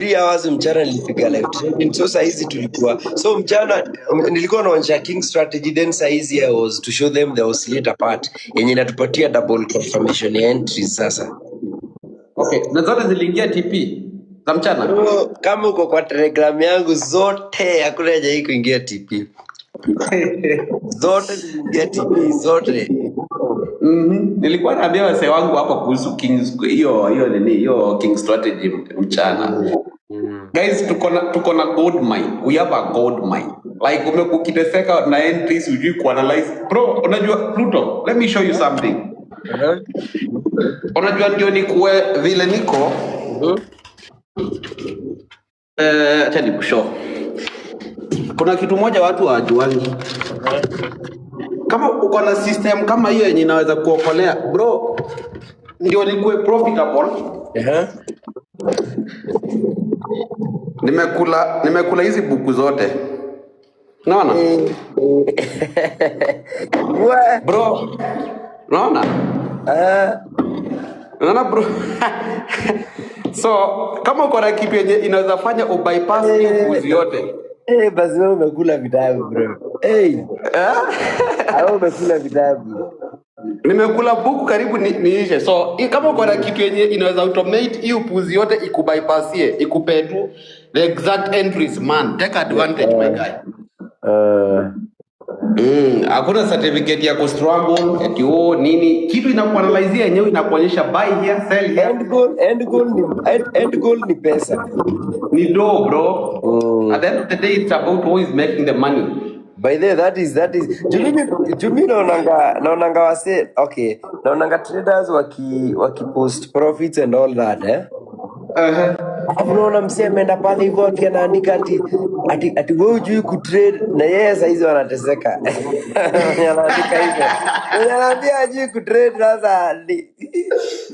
3 hours mchana nilipiga live trading. So saizi tulikuwa, so mchana nilikuwa naonyesha king strategy, then saizi I was to show them the oscillator part yenye inatupatia double confirmation ya entries sasa. Okay, na zote ziliingia TP za mchana? Bro, kama uko kwa Telegram yangu, zote, hakuna hajai kuingia TP. Zote ziliingia TP zote. Nilikuwa naambia wasee wangu hapa kuhusu Kings, hiyo hiyo nini, hiyo King strategy mchana. Guys, tuko na gold mine. We have a gold mine. Like umekuwa ukiteseka na entries, hujui kuanalyze. Bro, unajua Pluto, let me show you something. Unajua ndio nikuwe vile niko, acha nikushow. Kuna kitu moja watu hawajuangi. Kama uko na system kama hiyo yenye inaweza kuokolea, bro, ndio nikuwe profitable. Nimekula hizi buku zote. Unaona? We. Bro, unaona? Ah. Unaona, bro? So, kama uko na kitu yenye inaweza fanya ubypass hiyo upuzi yote. Eh, basi wewe umekula vitabu, bro. Hey, Eh? wewe umekula vitabu. Nimekula buku karibu niishe. So, kama uko na kitu yenye inaweza automate hii upuzi yote, ikubypassie, ikupe tu the exact entries, man. Take advantage, my guy. Hakuna certificate ya kustruggle eti oh nini. Kitu inakuanalyzia yenyewe, inakuonyesha buy here, sell here. End goal ni pesa. Ni do, bro. At the end of the day, it's about who is making the money. By the way, that is juu mi naonanga wase, okay, naonanga traders waki post profits and all that, eh. Alafu unaona msee ameenda pale hivyo ati anaandika ati wewe hujui kutrade, na yeye saizi wanateseka. Mwenye anaandika hivyo. Mwenye anaambia hajui kutrade sasa ni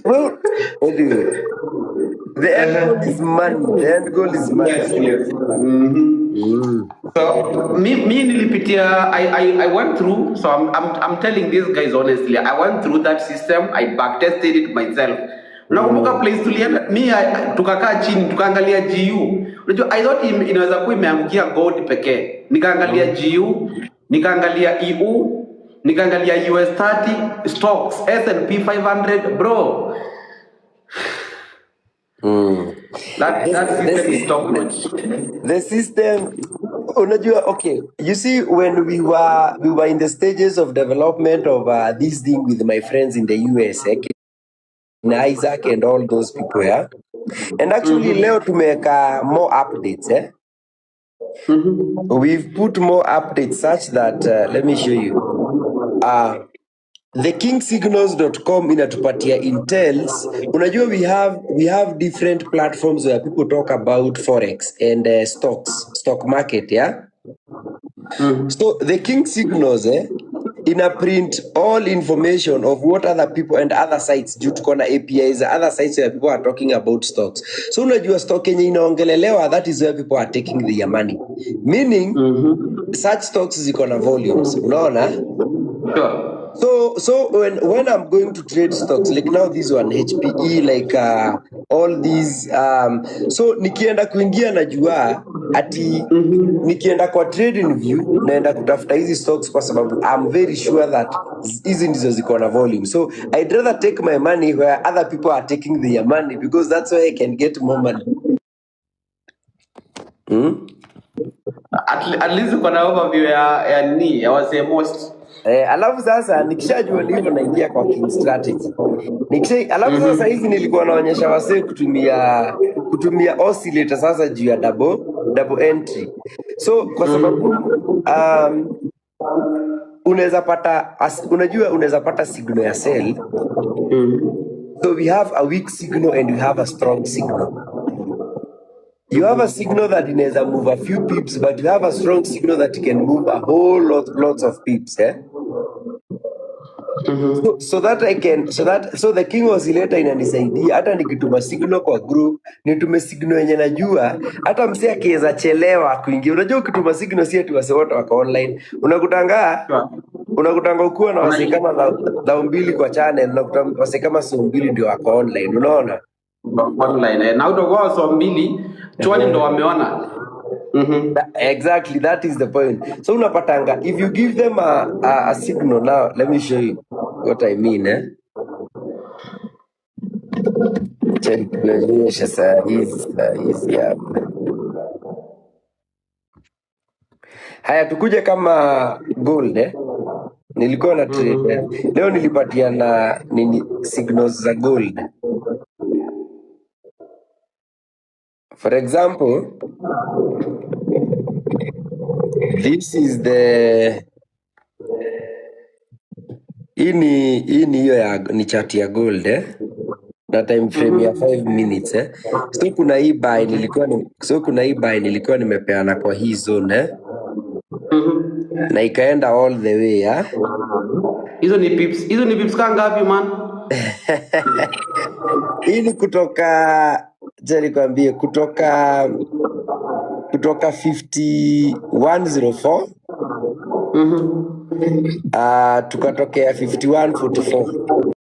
well, anyway, the end goal is money. The end goal is money. Yes. So me nilipitia, I went through, so I'm telling these guys honestly, I went through that system, I backtested it myself. Unakumbuka place tulienda, tukakaa chini tukaangalia GU. Unajua I thought inaweza kuwa imeangukia gold pekee. Nikaangalia GU, nikaangalia EU, nikaangalia US 30 stocks, S&P 500, bro. That that system is top notch. The system, unajua, okay, you see, when we were in the stages of development of this thing with my friends in the US, eh, kina Isaac and all those people, yeah, and actually leo tumeweka more updates, eh? We've put more updates such that let me show you. The kingsignals.com inatupatia intels. Unajua we have different platforms where people talk about forex and stocks, stock market, yeah. So the King Signals, eh, ina print all information of what other people and other sites, juu tuko na APIs, other sites where people are talking about stocks. So unajua stock yenye inaongelelewa, that is where people are taking their money, meaning such stocks ziko na volumes, unaona? Sure. So when I'm going to trade stocks, like now this one HPE, like all these, so nikienda kuingia najua ati nikienda kwa trading view naenda kutafuta hizi stocks kwa sababu I'm very sure that hizi ndizo ziko na volume. So I'd rather take my money where other people are taking their money because that's where I can get more money. At least uko na overview ya nini ya wasee most. Eh, alafu sasa nikishajua ni hivyo naingia kwa King Strategy. Alafu sasa hizi nilikuwa naonyesha wasee kutumia oscillator sasa juu ya double entry. So kwa sababu unaweza pata unajua unaweza pata signal ya sell. So we have a weak signal and we have a strong signal. You have a signal that inaweza move a few pips, but you have a strong signal that can move a whole lots of pips, eh? So that I can so that so the king oscillator inanisaidia hata nikituma signal kwa group, nitume signal yenye najua hata msee akiweza chelewa kuingia. Unajua ukituma signal, si ati wase wote wako online. Unakutanga unakutanga ukiwa na wase kama 2000 kwa channel, unakuta wase kama 20 ndio wako online, unaona? Online, eh. Na utakuwa so mbili Chwani ndo wameona. Exactly, that is the point. So unapatanga if you give them a signal. Now let me show you what I mean, eh? Acha nikuonyeshe saa hizi hapa. Haya, tukuje kama gold, eh? Nilikuwa na trade, eh? Leo nilipatia na nini signals za gold. For example, this is the hii ni hiyo ya ni chart ya gold, eh? Na time frame ya 5 minutes, eh? So kuna hii buy nilikuwa nimepeana kwa hii zone, eh? Na ikaenda all the way, eh? Hizo ni pips. Hizo ni pips kaa ngapi, man? Hii ni kutoka, je, nikwambie, kutoka 5104 tukatokea 5144.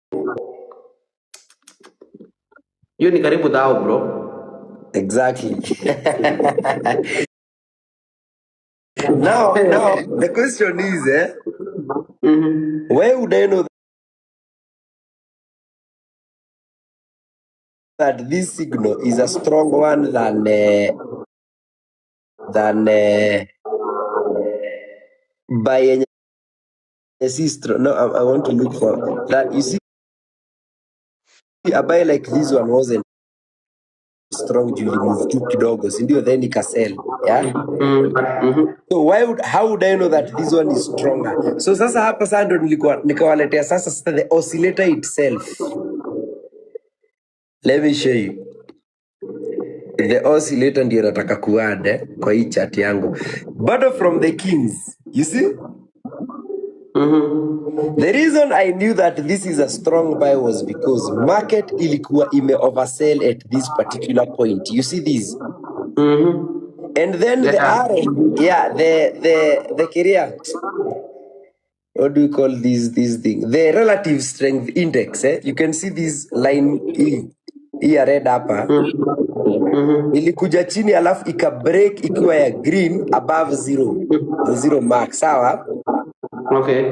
Hiyo ni karibu thao, bro. Exactly. Now the question is, eh, where would I know that this signal is a strong one than by yenye si strong? No, I want to look for that. You see, a buy like this one wasn't strong juu move tu kidogo, si ndio? Then ikasell, yeah. So why would how would I know that this one is stronger? So sasa hapa sasa ndo nilikuwa nikawaletea sasa the oscillator itself. Let me show you. The oscillator ndio nataka kuadd, eh, kwa hii chart yangu. Bado from the kings. You see? The reason I knew that this is a strong buy was because market ilikuwa ime oversell at this particular point. You see this? And then the arrow, yeah, the career, what do you call this thing? The relative strength index, eh? You can see this line hii hii ya red hapa ilikuja chini alafu ika break ikiwa ya green above zero, the zero mark, sawa? Okay.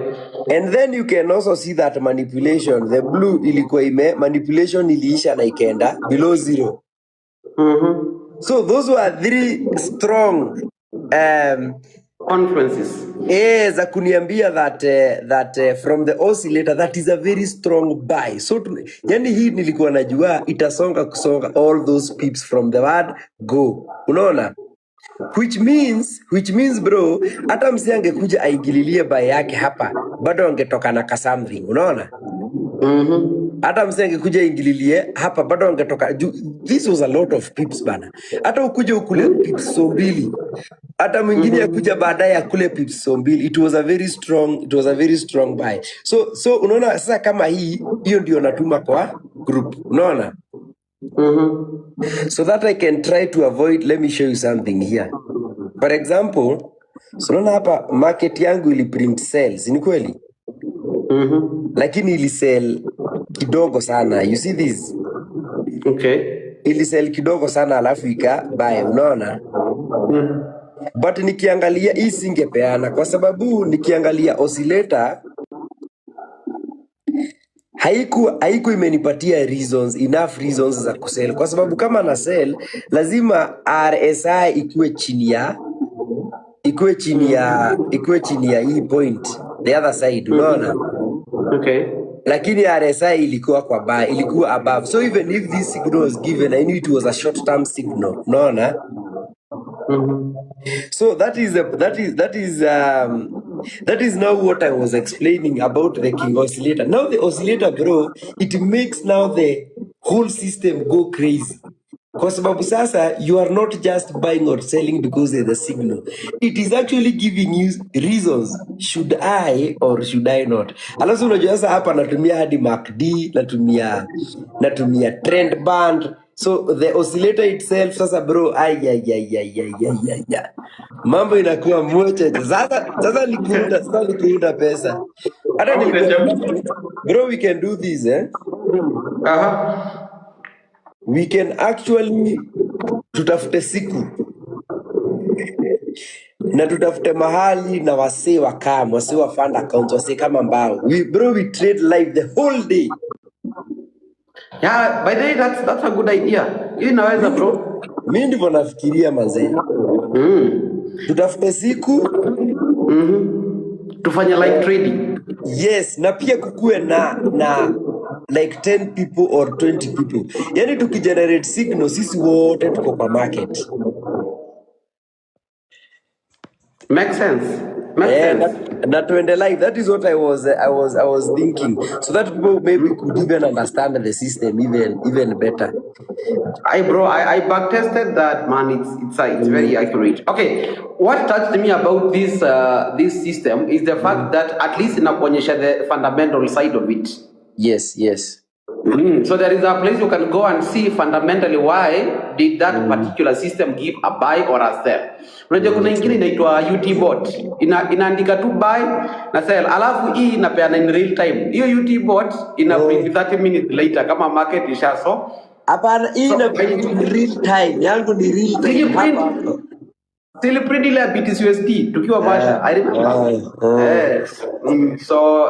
And then you can also see that manipulation, the blue ilikuwa ime manipulation iliisha na ikaenda below zero. So those were three strong Confluences. Za kuniambia that from the oscillator that is a very strong buy. So yani hii nilikuwa najua itasonga kusonga all those pips from the word go. Unaona? Which means bro, hata msi angekuja aingililie buy yake hapa bado angetoka na ka something, unaona? Hata msi angekuja ingililie hapa bado angetoka this was a lot of pips, bana. Hata ukuja ukule pips so mbili, hata mwingine akuja baadaye akule pips so mbili, it was a very strong buy. So unaona sasa kama hii, hiyo ndio natuma kwa group, unaona? So that I can try to avoid. Let me show you something here. For example, so unaona hapa market yangu ili print sales, ni kweli? Lakini ili sell kidogo sana. You see this? Okay. Ili sell kidogo sana alafu ika buy, unaona? But nikiangalia hii singepeana kwa sababu nikiangalia oscillator haiku imenipatia reasons enough reasons za kusell, kwa sababu kama na sell lazima RSI ikuwe chini ya hii point the other side, unaona? Okay. Lakini RSI ilikuwa kwa buy, ilikuwa above. So even if this signal was given, I knew it was a short term signal, unaona? So that is a, that is that is that is now what I was explaining about the king oscillator. Now the oscillator, bro, it makes now the whole system go crazy. Kwa sababu sasa you are not just buying or selling because there's a signal. It is actually giving you reasons, should I or should I not. Alafu unajua sasa hapa natumia hadi MACD, natumia trend band. So the oscillator itself sasa, bro, ay ay ay ay ay ay ay, ay. Mambo inakuwa moja. Sasa ni kuunda pesa. Hata Mambo nilikuwa inachemka. Bro, we can do this, eh? Aha. We can actually Tutafute siku na tutafute mahali na wasee wakam, wasee wa fund accounts, wasee kama mbao. We, bro, we trade live the whole day. Yeah, by the way, that's a good idea. Hiyo inaweza, bro. Mi ndivyo nafikiria, manzee. Tutafute siku. Tufanye live trading. Yes, na pia kukuwe na like 10 people or 20 people, yani tukigenerate signal, sisi wote tuko kwa market. Make sense. Make sense. Na tuende live. That is what I was thinking, so that people maybe could even understand the system even better. I bro, I backtested that, man. It's very accurate. Okay, what touched me about this system is the fact that at least inakuonyesha the fundamental side of it. So there is a place you can go and see fundamentally why did that particular system give a buy or a sell. Unajua kuna ingine inaitwa UT bot. Inaandika tu buy na sell. Alafu hii inapeana in real time. Hiyo UT bot ina print 30 minutes later kama market isha so. Hapana, hii So ina print in real time. Yangu ni real time Sili print hapa hapa. Still print ile ya BTCUSD tukiwa Masha. I remember. So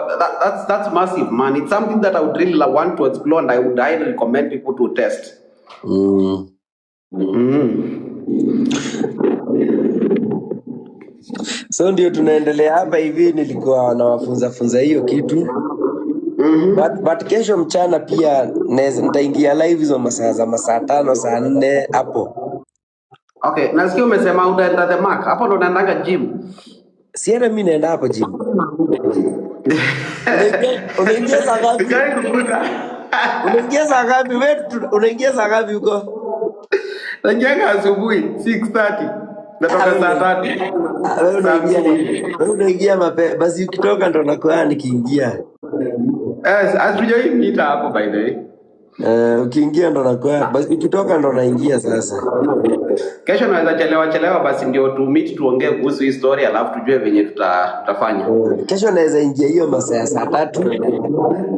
that's massive, man. It's something that I would really want to explore and I would highly recommend people to test. So ndio tunaendelea hapa hivi, nilikuwa nawafunza funza hiyo kitu. But kesho mchana pia nitaingia live hizo masaa za masaa 5, saa 4 hapo. Okay, nasikia umesema utaenda the mark. Hapo ndo unaendaga gym. Si hata mi naenda hapo gym. Unaingia saa ngapi? Sijai kukuta. Unaingia saa ngapi? Wewe unaingia saa ngapi huko? Naingianga asubuhi 6:30. Ah, Natoka wewe saa 3. ah, wewe Saa unaingia 2. wewe unaingia mapema. Basi ukitoka ndo nakuwa nikiingia. Eh, hatujai meet hapo, by the way. Eh, ukiingia ndo nakuwa, basi ukitoka ndo naingia sasa. Kesho naweza chelewa chelewa basi ndio tu meet, tuongee kuhusu hii story, alafu tujue venye tutafanya. Kesho naweza ingia hiyo masaa ya saa 3.